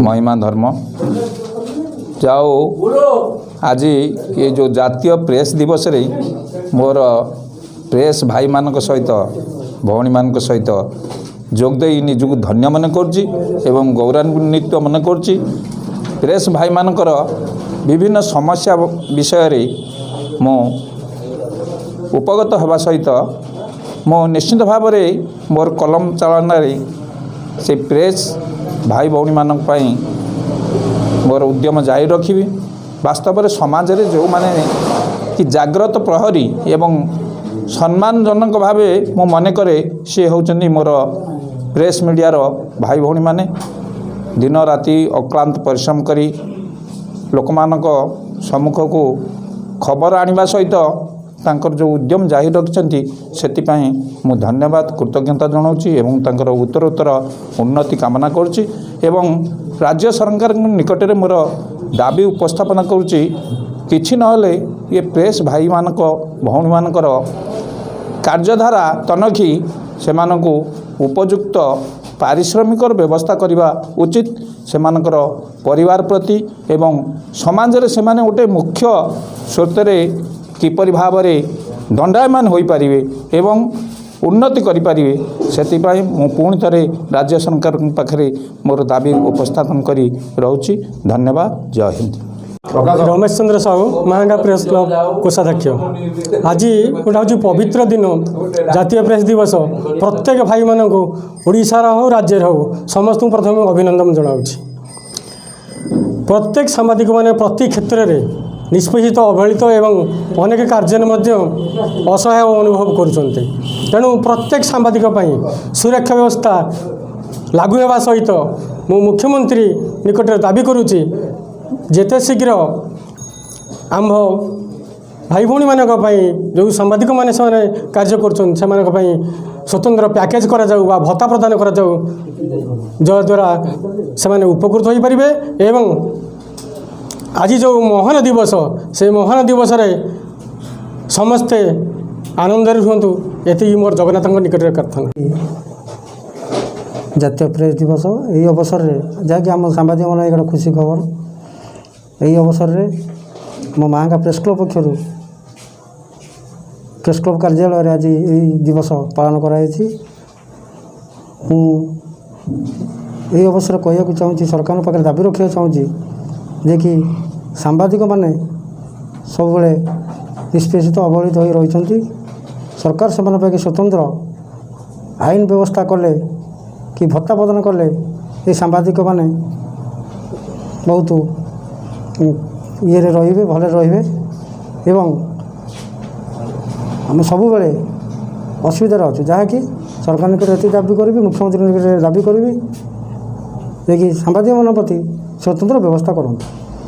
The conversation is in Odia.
ମହିମା ଧର୍ମ ଯାଉ। ଆଜି ଏ ଯେଉଁ ଜାତୀୟ ପ୍ରେସ୍ ଦିବସରେ ମୋର ପ୍ରେସ୍ ଭାଇମାନଙ୍କ ସହିତ, ଭଉଣୀମାନଙ୍କ ସହିତ ଯୋଗ ଦେଇ ନିଜକୁ ଧନ୍ୟ ମନେ କରୁଛି ଏବଂ ଗୌରବାନ୍ୱିତ ମନେ କରୁଛି। ପ୍ରେସ୍ ଭାଇମାନଙ୍କର ବିଭିନ୍ନ ସମସ୍ୟା ବିଷୟରେ ମୁଁ ଉପଗତ ହେବା ସହିତ ମୁଁ ନିଶ୍ଚିତ ଭାବରେ ମୋର କଲମ ଚାଳନାରେ ସେ ପ୍ରେସ୍ ଭାଇ ଭଉଣୀମାନଙ୍କ ପାଇଁ ମୋର ଉଦ୍ୟମ ଜାରି ରଖିବି। ବାସ୍ତବରେ ସମାଜରେ ଯେଉଁମାନେ କି ଜାଗ୍ରତ ପ୍ରହରୀ ଏବଂ ସମ୍ମାନଜନକ ଭାବେ ମୁଁ ମନେ କରେ, ସିଏ ହେଉଛନ୍ତି ମୋର ପ୍ରେସ୍ ମିଡ଼ିଆର ଭାଇ ଭଉଣୀମାନେ। ଦିନ ରାତି ଅକ୍ଳାନ୍ତ ପରିଶ୍ରମ କରି ଲୋକମାନଙ୍କ ସମ୍ମୁଖକୁ ଖବର ଆଣିବା ସହିତ ତାଙ୍କର ଯେଉଁ ଉଦ୍ୟମ ଜାରି ରଖିଛନ୍ତି, ସେଥିପାଇଁ ମୁଁ ଧନ୍ୟବାଦ, କୃତଜ୍ଞତା ଜଣାଉଛି ଏବଂ ତାଙ୍କର ଉତ୍ତରୋତ୍ତର ଉନ୍ନତି କାମନା କରୁଛି ଏବଂ ରାଜ୍ୟ ସରକାରଙ୍କ ନିକଟରେ ମୋର ଦାବି ଉପସ୍ଥାପନ କରୁଛି, କିଛି ନହେଲେ ଏ ପ୍ରେସ୍ ଭାଇମାନଙ୍କ ଭଉଣୀମାନଙ୍କର କାର୍ଯ୍ୟଧାରା ତନଖି ସେମାନଙ୍କୁ ଉପଯୁକ୍ତ ପାରିଶ୍ରମିକର ବ୍ୟବସ୍ଥା କରିବା ଉଚିତ। ସେମାନଙ୍କର ପରିବାର ପ୍ରତି ଏବଂ ସମାଜରେ ସେମାନେ ଗୋଟେ ମୁଖ୍ୟ ସ୍ରୋତରେ କିପରି ଭାବରେ ଦଣ୍ଡାୟମାନ ହୋଇପାରିବେ ଏବଂ ଉନ୍ନତି କରିପାରିବେ, ସେଥିପାଇଁ ମୁଁ ପୁଣି ଥରେ ରାଜ୍ୟ ସରକାରଙ୍କ ପାଖରେ ମୋର ଦାବି ଉପସ୍ଥାପନ କରି ରହୁଛି। ଧନ୍ୟବାଦ, ଜୟ ହିନ୍ଦ। ରମେଶ ଚନ୍ଦ୍ର ସାହୁ, ମାହାଙ୍ଗା ପ୍ରେସ୍ କ୍ଲବ୍ କୋଷାଧ୍ୟକ୍ଷ। ଆଜି ଗୋଟେ ହେଉଛି ପବିତ୍ର ଦିନ, ଜାତୀୟ ପ୍ରେସ୍ ଦିବସ। ପ୍ରତ୍ୟେକ ଭାଇମାନଙ୍କୁ, ଓଡ଼ିଶାର ହେଉ, ରାଜ୍ୟର ହେଉ, ସମସ୍ତଙ୍କୁ ପ୍ରଥମେ ଅଭିନନ୍ଦନ ଜଣାଉଛି। ପ୍ରତ୍ୟେକ ସାମ୍ବାଦିକମାନେ ପ୍ରତି କ୍ଷେତ୍ରରେ ନିଷ୍ପେଷିତ, ଅବହେଳିତ ଏବଂ ଅନେକ କାର୍ଯ୍ୟରେ ମଧ୍ୟ ଅସହାୟ ଅନୁଭବ କରୁଛନ୍ତି। ତେଣୁ ପ୍ରତ୍ୟେକ ସାମ୍ବାଦିକ ପାଇଁ ସୁରକ୍ଷା ବ୍ୟବସ୍ଥା ଲାଗୁ ହେବା ସହିତ ମୁଁ ମୁଖ୍ୟମନ୍ତ୍ରୀ ନିକଟରେ ଦାବି କରୁଛି, ଯେତେ ଶୀଘ୍ର ଆମ୍ଭ ଭାଇ ଭଉଣୀମାନଙ୍କ ପାଇଁ, ଯେଉଁ ସାମ୍ବାଦିକମାନେ ସେମାନେ କାର୍ଯ୍ୟ କରୁଛନ୍ତି, ସେମାନଙ୍କ ପାଇଁ ସ୍ୱତନ୍ତ୍ର ପ୍ୟାକେଜ୍ କରାଯାଉ ବା ଭତ୍ତା ପ୍ରଦାନ କରାଯାଉ, ଯାହାଦ୍ୱାରା ସେମାନେ ଉପକୃତ ହୋଇପାରିବେ ଏବଂ ଆଜି ଯେଉଁ ମହାନ ଦିବସ, ସେ ମହାନ ଦିବସରେ ସମସ୍ତେ ଆନନ୍ଦରେ ରୁହନ୍ତୁ। ଏତିକି ମୋର ଜଗନ୍ନାଥଙ୍କ ନିକଟରେ ପ୍ରାର୍ଥନା। ଜାତୀୟ ପ୍ରେସ୍ ଦିବସ ଏହି ଅବସରରେ, ଯାହାକି ଆମ ସାମ୍ବାଦିକମାନଙ୍କ ଗୋଟେ ଖୁସି ଖବର, ଏହି ଅବସରରେ ଆମ ମାହାଙ୍ଗା ପ୍ରେସ୍ କ୍ଲବ୍ ପକ୍ଷରୁ ପ୍ରେସ୍ କ୍ଲବ୍ କାର୍ଯ୍ୟାଳୟରେ ଆଜି ଏହି ଦିବସ ପାଳନ କରାଯାଇଛି। ମୁଁ ଏହି ଅବସରରେ କହିବାକୁ ଚାହୁଁଛି, ସରକାରଙ୍କ ପାଖରେ ଦାବି ରଖିବାକୁ ଚାହୁଁଛି ଯେ କି ସାମ୍ବାଦିକମାନେ ସବୁବେଳେ ନିଷ୍ପେଷିତ, ଅବହେଳିତ ହୋଇ ରହିଛନ୍ତି। ସରକାର ସେମାନଙ୍କ ପାଇଁ ସ୍ୱତନ୍ତ୍ର ଆଇନ ବ୍ୟବସ୍ଥା କଲେ କି ଭତ୍ତା ପ୍ରଦାନ କଲେ ଏ ସାମ୍ବାଦିକମାନେ ବହୁତ ଇଏରେ ରହିବେ, ଭଲରେ ରହିବେ ଏବଂ ଆମେ ସବୁବେଳେ ଅସୁବିଧାରେ ଅଛୁ, ଯାହାକି ସରକାର ନିକଟରେ ଏତିକି ଦାବି କରିବି, ମୁଖ୍ୟମନ୍ତ୍ରୀ ନିକଟରେ ଦାବି କରିବି ଯେ କି ସାମ୍ବାଦିକମାନଙ୍କ ପ୍ରତି ସ୍ୱତନ୍ତ୍ର ବ୍ୟବସ୍ଥା କରନ୍ତୁ।